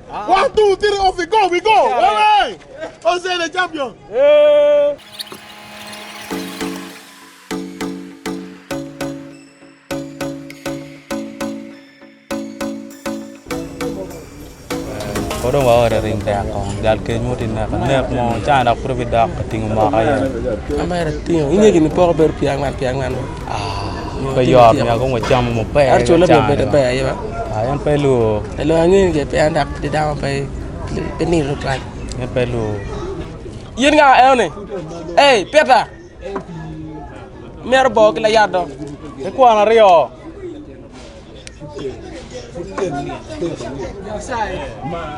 One, two, three, off we go, we go. Hey, Jose the champion. Hey. Pud dong waore ring tek kong jal kec mo tye nek anek mo ca dok pud obidok ka tingo moko aye. Amera tingo inge gini poko bedo pye angwen pye angwen Pe yot myero kong wacamo maber Ento cule myero obed maber aye ba. En pe luo. Lok ange ni pe an dok di dano pe pe nino tutwal. En pe luo. In nga eno ni? Ey Peter! Myero bor ki layat do. Ki kwon aryo.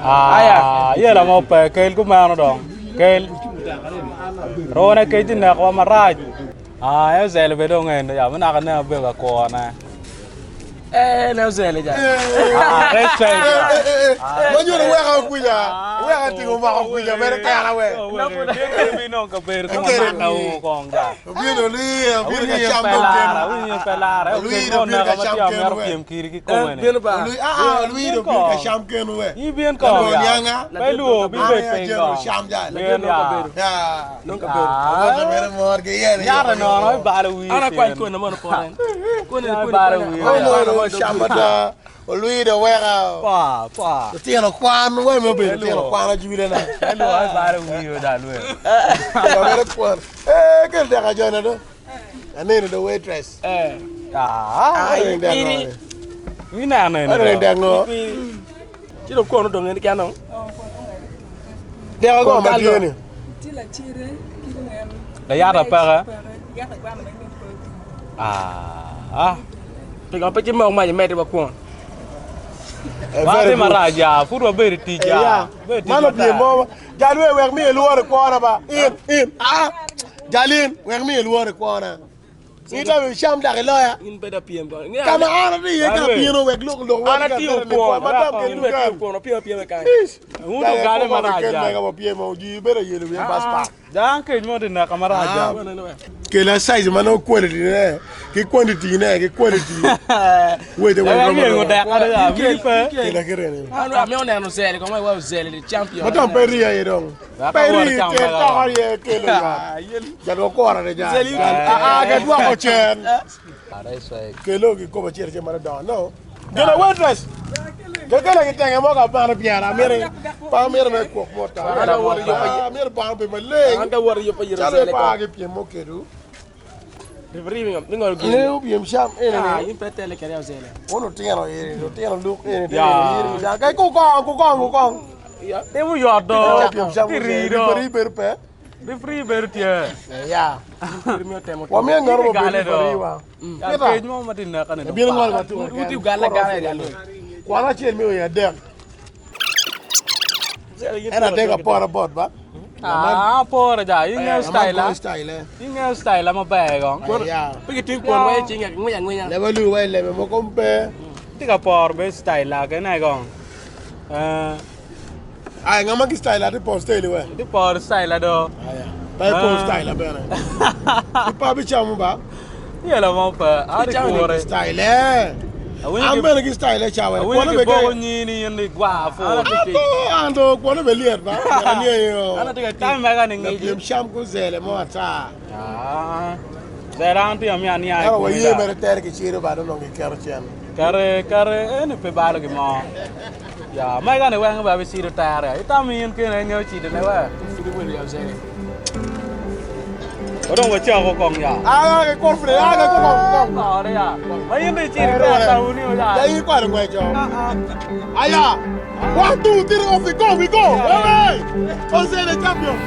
Ah, yela mo pe kel kumeno dong. Kel. Rone kec tye nekowa marac. Ah, en ozelo bene dong en ya, me naka ne abedo ka kurone. Eh, ne ozele ja. Ah, respect. Manyuto weka okwica, weka tingo moko okwica mere kena we. Bino kabedo ka manaka u kong ja. Obino ni, obino ka cam dong keno. Awinyo pe lara. Olwido obino ka cam keno we. Piem kiri ki kome ni. Bino ba. Olwi, ah, ah, olwido obino ka cam keno we. Ibin kong ya. Nianga. Pe luo bi bed piny kong. Cam ja. Bin ya. Ya. Nong kabedo. Obota mere mor ki yene. Nyata nono ibalo wiye. An akwany kona mono pore. Kone Ya, kone ibalo kone. wiye. Ono cam ada. Olwido weka. Pa, pa. Lutino kwan, we me obedo lutino kwan ajwile na. Pe luo ibalo wiye da lwe. Mere kwan. Eh, kel deka jona do. Aneno the waitress. Eh. Ah, Aneno dek ngo. Wi neno ene. Aneno dek ngo. Ci dong kono dong en keno. Dek ango ma tye ni? Layat apeke. Ah. Pingo pe ci moko mac imedde wa kwon? Mati marac ya, pud wabedo i tic ya. Wabedo i tic Mano matek. piem mo. Jal we wek miye lworo i kwona ba. In, in. Ah. Jal in, wek miye lworo i kwona. Ita wi cam dak iloya. In bed apiem ko. Ka ma an atye iye ka bino wek lok lok An atiyo kwon. In wek tiyo kwon, wapiem apiema kany. Wuto gale marac ya. Mega wapiem ji bedo yelo wiye bas pa. Dang kec mo tye neka marac ya. Kela size ma nongo quality ne ki quantity ne ki quality. Wede Yawa wek ngengo romo. dek adada, migi pe. Kela kirene. An amiyo neno zele ko ma wa zele the champion. Ma dong pe riya ye dong. Dok Pe awor ri cam te mega toko dong. ye kelo ya. Jal okora de ja. Zeli. Ah, ah, ka dwoko cen. Kelo ki kobo cere ce mana dongo. No. Gina waitress. Kekele ki tenge mo ka bano pyera amiri pa amiri me kwok mo ta. Amiri bano be maleng. An ka wot yo pa yiro Calo zele pa ko. ki piem mo kedu. Rifri mi ngol gi. Ne opiem cam ene Ah, ni. in pe tele kede ozele. Ono tino iri, otino luk ene Ya. iri. Ja kai ku kong, ku kong, ku kong. Timo yot do. Opiem cam Ti ri do. Rifri bedo pe. Rifri bedo tye. Ya. Rifri mi otemo. Wamiyo ngaro mo Gale bedo do. rifri wa. Ya kec mo ma tye neka ni dong. Bino ngol ma tuko. Uti gale gale gale. Kwan acel mi oya adek. En adek apora bot ba. Ah, pore ja. Ingeo style ah. Style eh. Ingeo style ah maber kong. Ya. Pe giting kwon wa cinga ngwinya ngwinya. Lebe lu wa lebe mo kompe. Tye ka poro be style ah kene kong. Eh, Ai ngama ki style ati por style we. tye poro style ah do. Aya. Pa por style abene. Pa bi chamu ba. Yelo mo pe. Ari kure. Style eh. An bene ki style eh chawe. Awinyo Kwono ki be boko ke. nyini in ni gwa fu. Ando ando kwono be liet ba. Nyaka ni yo. An atye ka Tam mega ni Na ngici. piem cham ko zele mo ata. Ah. Zera an tye amiya ni ai. Ero wa ye mere ter ki chiro ba no ki kero chen. Kare kare eni pe balo gi mo. Ya, mega ni weng ba bi cido tere. Itamo in kene ingeo cido ne we. Firi welo ya ozele. Odong wacako kong ya. Ah ke korfre ah ke kong kong. Ore ya. Ma in di cido tere ta uni o Ya ya. yi kwaro ngwecho. Aya. One, two, three, off we go, we go. Hey! Jose the champion.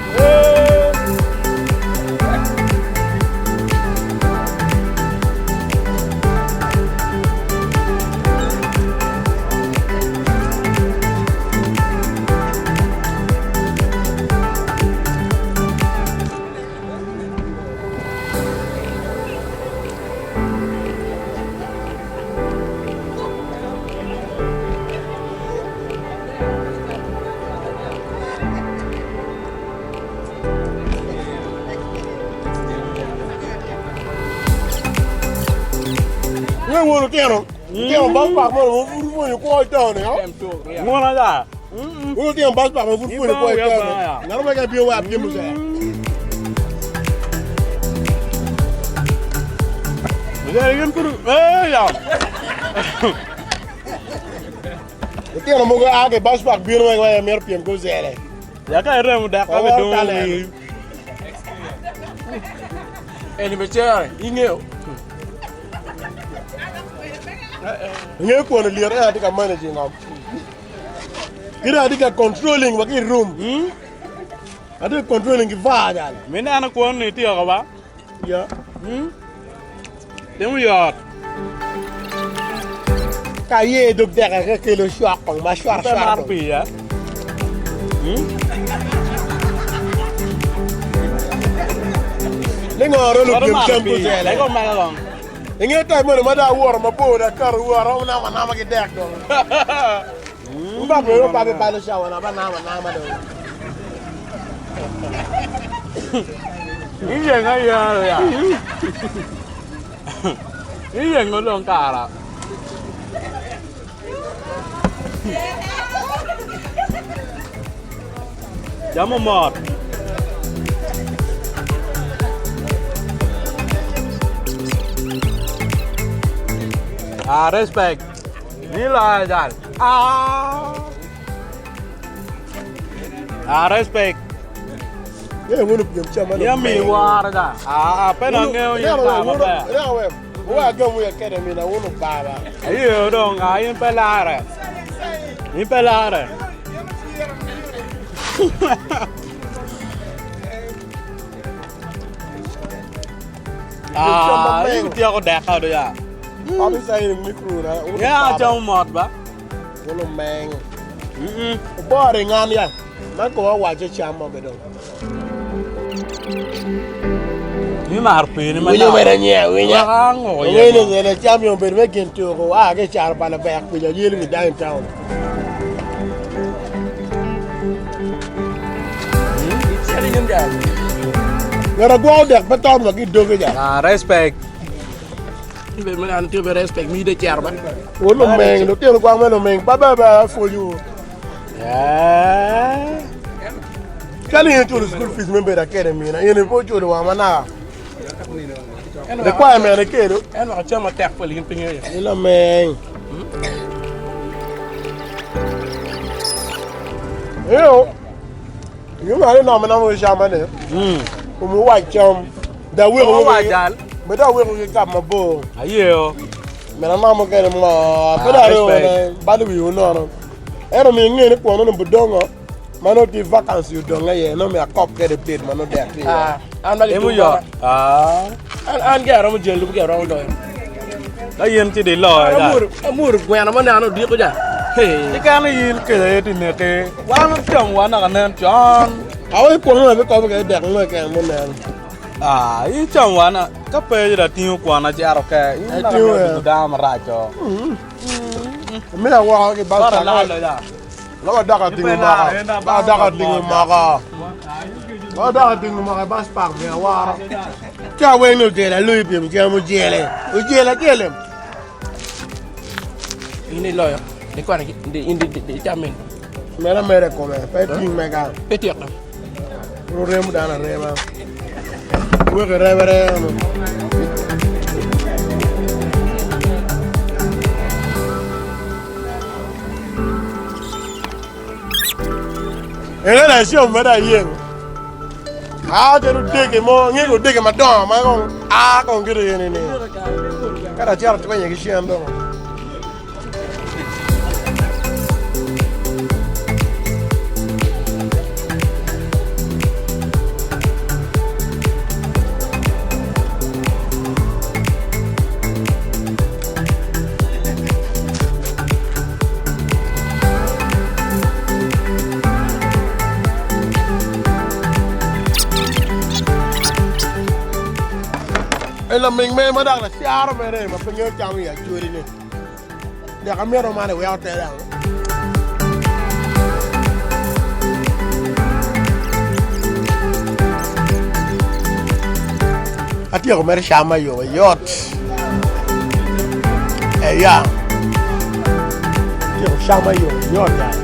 Nge wono tino. Tino bang pak mo mo mo yo ko to ne. Tem tuk. Ngona ja. Wun lutino bas pak ma pud pwonyo kwo i kene. Ngat mo keken bino wa pyem ocel. Lutino mogo a ki i bas pak bino wek wa mito pyem ki ocele. Yaka iremo dek ka Waworo bidong talent. wi. Eni be cere, ingeo. Ingeyo kwono lyet en atye ka managing ngom. Kida atye ka controlling wa ki i room. Atye ka controlling ki var jal. Mi neno kwon ni ityeko ba. Ya. Timo yot. Ka aye i dog deke ka kelo cwak kong ma cwar Pe cwar mar dong. pii ya. Ni ngo ro Kore lupyem mar cam pii. kucele. Lego mega kong. Inge type moni ma dong aworo mabor dong akato woro aromo namo anama ki dek dong. Mbak bene pa be balo cawa na ba namo anama dong. Iyengo ayenga ya. Iyengo dong kara. Jamo mot. Ah, respect. Ni lo jal. Ah. Ah, respect. Ye wunu pyem cam ma dong Ya mi meng. war da. Ah, ah, pe na ngeo yin Ineno ta we, wunu- maber. ineno we, wuwa agam wi academy na wunu baba. Ayo dong, ah, in pe lare. In pe lare. Ah, in tyeko deka do ya. Officer in mikro na wunu Ya baba. chamo mot ba. Wunu meng. Mm. Obore ngan ya. Man ko waco cam mo be dong. Ni mar pii ni Winyo mere nye, winyo. Waka ngo Winyo ni ngene cam yo bedo me gin tuko a ke caro pa labek winyo yelo mi downtown. Cere yin jal. Ngara gwo dek pe ton wa ki doge ja. Ah, respect. Ibe me an tye be respect mi de cero ba. Wun lumeng, lutino gwang me lumeng, ba ba ba pwonyo. Eh. Calo in iculo school fees me bedo academy na in ipo culo wa manaka. Requirement ikedo. En wako cam matek pol in pe ngeyo. In lameng. Eyo. Yo ma ni no me cam ne. Umu wa cam. Da weko Umu wa jal. Me da weko ki kap mabor. Ayeyo. Me na mamo kene mo. Pe da ro ne balo wi unono. Ento mi nge ni kwono ni budongo ma nongo tye vacancy odonge iye nongo mi akop kede plate ma nongo dek tye iye. Ah, an ma Emo gitum yo. bota. Ah. An an ge aromo jelo ge aromo loyo. Ka yin ci di loyo ja. Amur amur gweno ma nano odiko ja. Hey. Ci kano yin kede aye ti neki. Wan ocam wa naka nen con. Awe kwono na bikopo kede dek mo keken mo nen. Ah, in cam wa na ka pe ci da tingo kwon acito ke. In naka Atingo, nen eh. obedo dano marac o. Miya woko ki bas Kore pak. lalo ja. Loko dok atingo moko. Loko dok atingo moko. Loko dok atingo moko i bas pak miya woro. Ca weng ni ojele alui pyem cam ojele. Ojele acel. In iloyo. Ikwano in di cam in. Mera mere kome. Pe ting mega. Pe tyeko. Ruremo dano arema. Weko ireme remo. Ene la cam ma dong ayeng. Aa calo dege mo, angeyo ko dege madongo ma kong aa kong gire eni ni. Ka dong acito atwenye ki cen dong. Laming me ma dok lacaro mere ma pe ngeyo camo i acholi-ni. Dok amito man iwek otela. Atyeko mere cam ayo mayot. Eya. Atyeko cam ayo mayot ya.